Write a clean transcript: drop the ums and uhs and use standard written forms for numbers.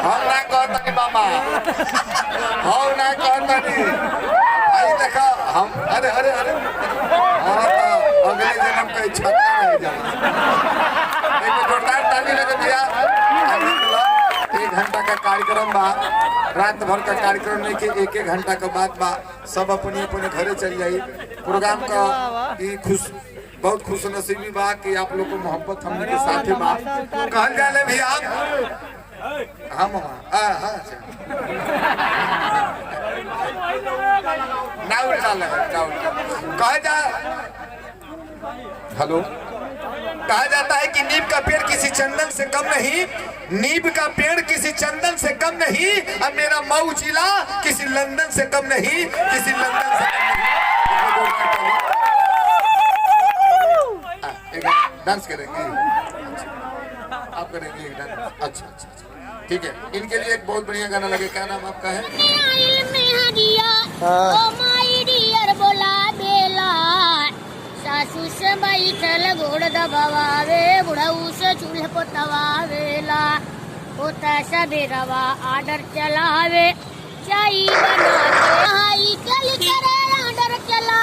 हम ना कहतनी मामा, हम ना कहतनी। आई देखा हम, अरे अरे अरे, हाँ तो अगले जन्म के छक्का रह जाए। एक जोरदार ताली लगे भैया। एक घंटा का कार्यक्रम बा, रात भर का कार्यक्रम नहीं कि एक एक घंटा का बात बा। सब अपने अपने घरे चल जाई। प्रोग्राम का ई खुश, बहुत खुश नसीबी बा कि आप लोग को मोहब्बत हमने के साथे बा। कहल जाले भैया, हाँ मामा, हाँ हाँ, अच्छा। ना उल्टा लगे, ना उल्टा कहा जा। हेलो, कहा जाता है कि नीम का पेड़ किसी चंदन से कम नहीं, नीम का पेड़ किसी चंदन से कम नहीं और मेरा मऊ जिला किसी लंदन से कम नहीं, किसी लंदन से कम नहीं। एक डांस करेंगे? अच्छा, आप करेंगे एक डांस? अच्छा अच्छा अच्छा, ठीक है। इनके लिए एक बहुत बढ़िया गाना लगे। क्या नाम आपका है? ओ my dear बोला बेला, सासू से बैठल गोड़ दबावे, बुढ़ऊ से चूल्हे पोतवावेला, होता सबेरवा आर्डर चलावे, चाय बना के हाई कल करे, ऑर्डर चला।